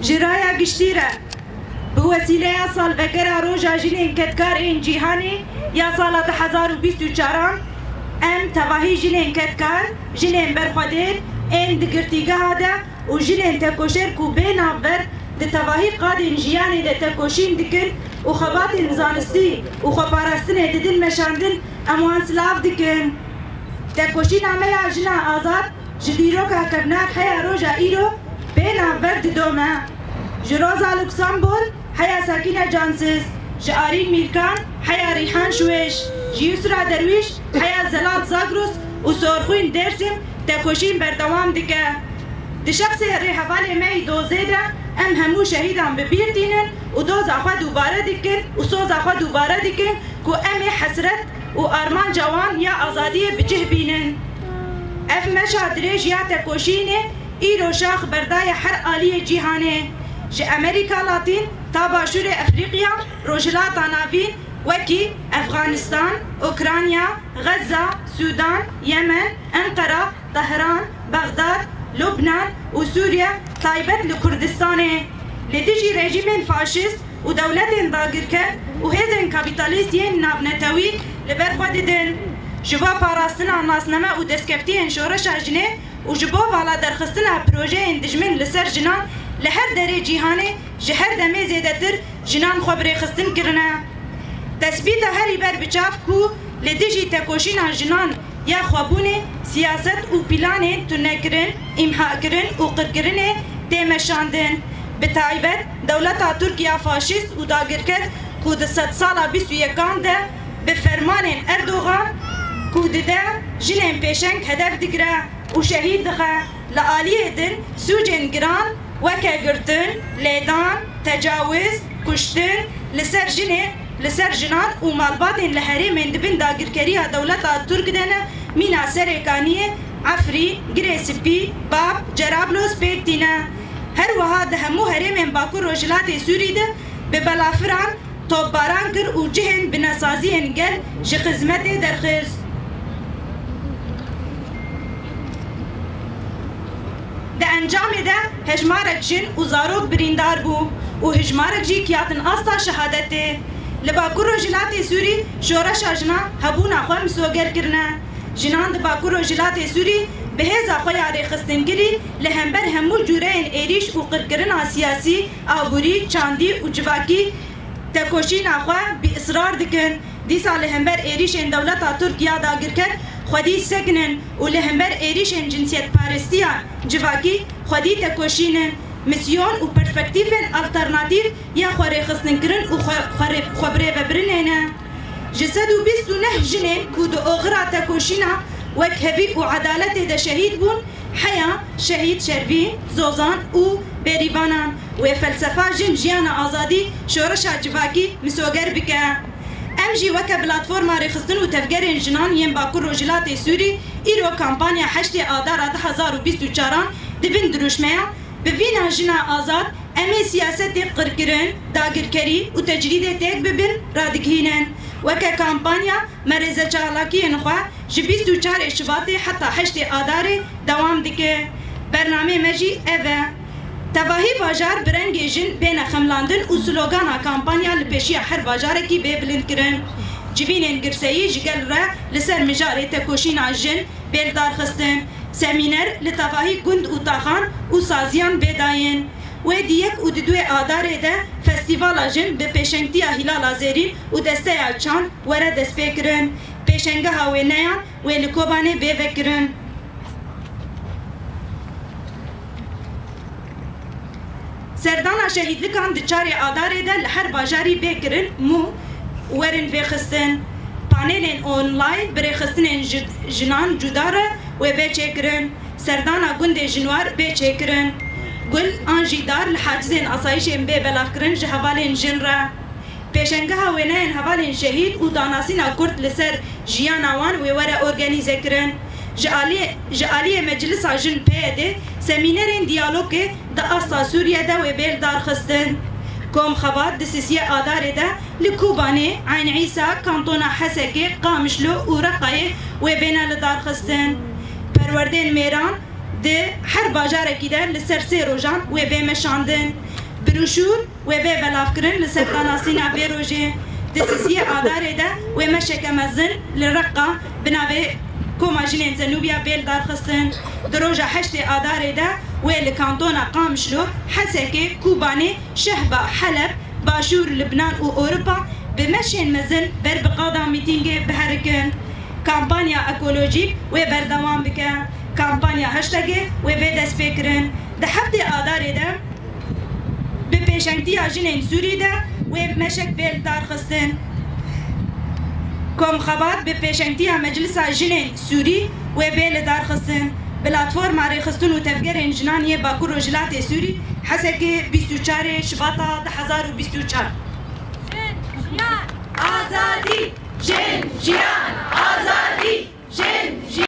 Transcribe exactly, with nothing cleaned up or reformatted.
Ji raya giştî re, bi wesîleya salvegera Roja Jinên Kedkar ên Cîhanê ya sala du hezar û bîst û çaran, em tevahî jinên kedkar, jinên berxwedêr ên di girtîgeha de û jinên tekoşer ku bê navber di tevahî qadên jiyanê de tekoşîn dikin û xebatên zanistî û xweparastinê didin meşandin, em wan silav dikin. Tekoşîna me ya jina azad ji dîroka kevnar heya roja îro bê navber didome. Ji Roza Luxemburg heya Sakîne Cansiz, ji Arîn Mîrkan heya Rîhan Şuêş, ji Yusra Derwîş heya Zelal Zagros û Sorxwîn Dêrsim tekoşîn berdewam dike. Di şexsê rêhevalê me yî dozê de em hemû şehîdan bi bîr tînin û doza xwe dubare dikin û soza xwe dubare dikin ku em ê hesret û armanca wan ya azadiyê bi cih bînin. Ev meşa dirêj ya tekoşînê îro şax berdaye her aliyê cîhanê. Ji Amerîka Latîn ta Başûrê Efrîqya, Rojhilata Navîn, wekî Efxanistan, Ukrayna, Xezza, Sûdan, Yemen, Enqera, Tehran, Bexdad, Lubnan û Sûriye, taybet li Kurdistanê, li dijî rejîmên faşîst û dewletên dagirker û hêzên kapîtalîst yên navnetewî li ber xwe didin. Ji bo parastina nasname û destkeftiyên şoreşa jinê û ji bo vala derxistina projeyên dijmin li ser jinan li her derê cîhanê ji her demê zêdetir jinan xwe bi rêxistin kirine. Tespîta herî ber bi çav ku li dijî tekoşîna jinan ya xwebûnê, siyaset û planên tunekirin, îmhakirin û qirkirinê tê meşandin. Bi taybet dewleta Tirk ya faşîst û dagirker ku di sedsala bîst û yekan de bi fermanên Erdogan ku dide jinên pêşeng hedef digire û şehîd dixe, li aliyê din sûcên giran weke girtin, lêdan, tecawiz, kuştin li ser jinê, li ser jinan û malbatên li herêmên di bin dagirkeriya dewleta Tirk de ne, mîna Serêkaniyê, Efrîn, Girê Spî, Bab, Cerablos pêk tîne. Her wiha di hemû herêmên Bakur Rojhilatê Sûrî de bi belafiran topbaran kir û cihên binesaziyên gel ji xizmetê derxist. Di encamê de hejmarek jin û zarok birîndar bû û hejmarek jî kiyatin asta şehadetê. Li Bakur Rojhilatê Sûrî şoreşa jinan hebûna xwe misoger kirine. Jinan di Bakur Rojhilatê Sûrî bi hêza xwe ya rêxistinkirî li hember hemû cûreyên êrîş û qirkirina siyasî, aborî, çandî û civakî tekoşîna xwe bi israr dikin. Dîsa li hember êrîşên dewleta Tirk ya dagirker xwedî sekinin û li hember êrîşên cinsiyetparestiya civakî xwedî tekoşînin. Misyon û perspektîfên alternatîf ya xwerêxistinkirin û xwe-, xwerê-, xwebirêvebirinê ne. Ji sed û bîst û neh jinên ku di oxira tekoşîna wekhevî û edaletê de şehîd bûn, heya şehîd Şervîn, Zozan û Bêrîvanan wê felsefa jin, jiyana azadî, şoreşa civakî misoger bike. Em jî weke Platforma Rêxistin û Tevgerên Jinan yên Bakur Rojhilatê Sûrî îro kampanya heştê Adara du hezar û bîst û çaran di bin dirûşmeya Bi vîna jina azad, em ê siyasetê qirkirin, dagirkerî û tecrîdê têk bibin radigihînin. Weke kampanya me rêzeçalakiyên xwe ji bîst û çarê Şibatê heta heştê Adarê dewam dike. Bernameyê me jî ev e. Tevahî bajar bi rengê jin bêne xemlandin û slogana kampanya li pêşiya her bajarekî bê bilindkirin. Civînên girseyî ji gel re li ser mijarê tekoşîna jin bê lidarxistin. Semîner li tevahî gund û taxan û saziyan bê dayîn. Wê di yek û di duê Adarê de festîvala jin bi pêşengtiya Hîlala Zêrîn û desteya çand were destpêkirin. Pêşengeha wêneyan wê li Kobanê bê vekirin. Serdana şehîdlikan di çarê Adarê de li her bajarî bê kirin, mû werin vêxistin. Panelên online bi rêxistinên ji-, jinan cuda re wê bê çêkirin. Serdana gundê Jinwar bê çêkirin. Gul an jî dar li hacizên asayîşên bê belavkirin ji hevalên jin re. Pêşengeha wêneyên hevalên şehîd û danasîna kurt li ser jiyana wan wê were organîzekirin. Ji aliyê, ji aliyê Meclisa Jin P Y D, semînerên diyalogê di asta Sûriye de wê bê lidarxistin. Kom Xebat di sisiyê Adarê de li Kobanê, Eyn Îsa, Kantona Hesekê, Qamişlo û Reqayê wê bêne lidarxistin. Perwerdên mêran Di her bajarekî de li ser sê rojan wê bê meşandin. Broşûr wê bê belavkirin li ser danasîna vê rojê. Di sisiyê Adarê de wê meşeke mezin li Reqa bi navê Koma Jinên Zenûbiya bê lidarxistin. Di roja heştê Adarê de wê li kantona Qamişlo, Hesekê, Kobanê, Şehba, Heleb, Başûr, Libnan û Ewropa bi meşên mezin ber bi qada mîtîngê biherikin. Kampanya ekolojîk wê berdewam bike. Kampanya hashtagê wê bê destpêkirin. Di heftê Adarê de bi pêşengtiya jinên Sûrî de wê meşek bê lidarxistin. Komxebat bi pêşengtiya Meclisa Jinên Sûrî wê bê lidarxistin. Platforma Rêxistin û Tevgerên Jinan yê Bakur Rojhilatê Sûrî, Hesekê, bîst û çarê Şibata du hezar û bîst û çar. Jin, jiyan, azadî! Jin, jiyan, azadî! Jin,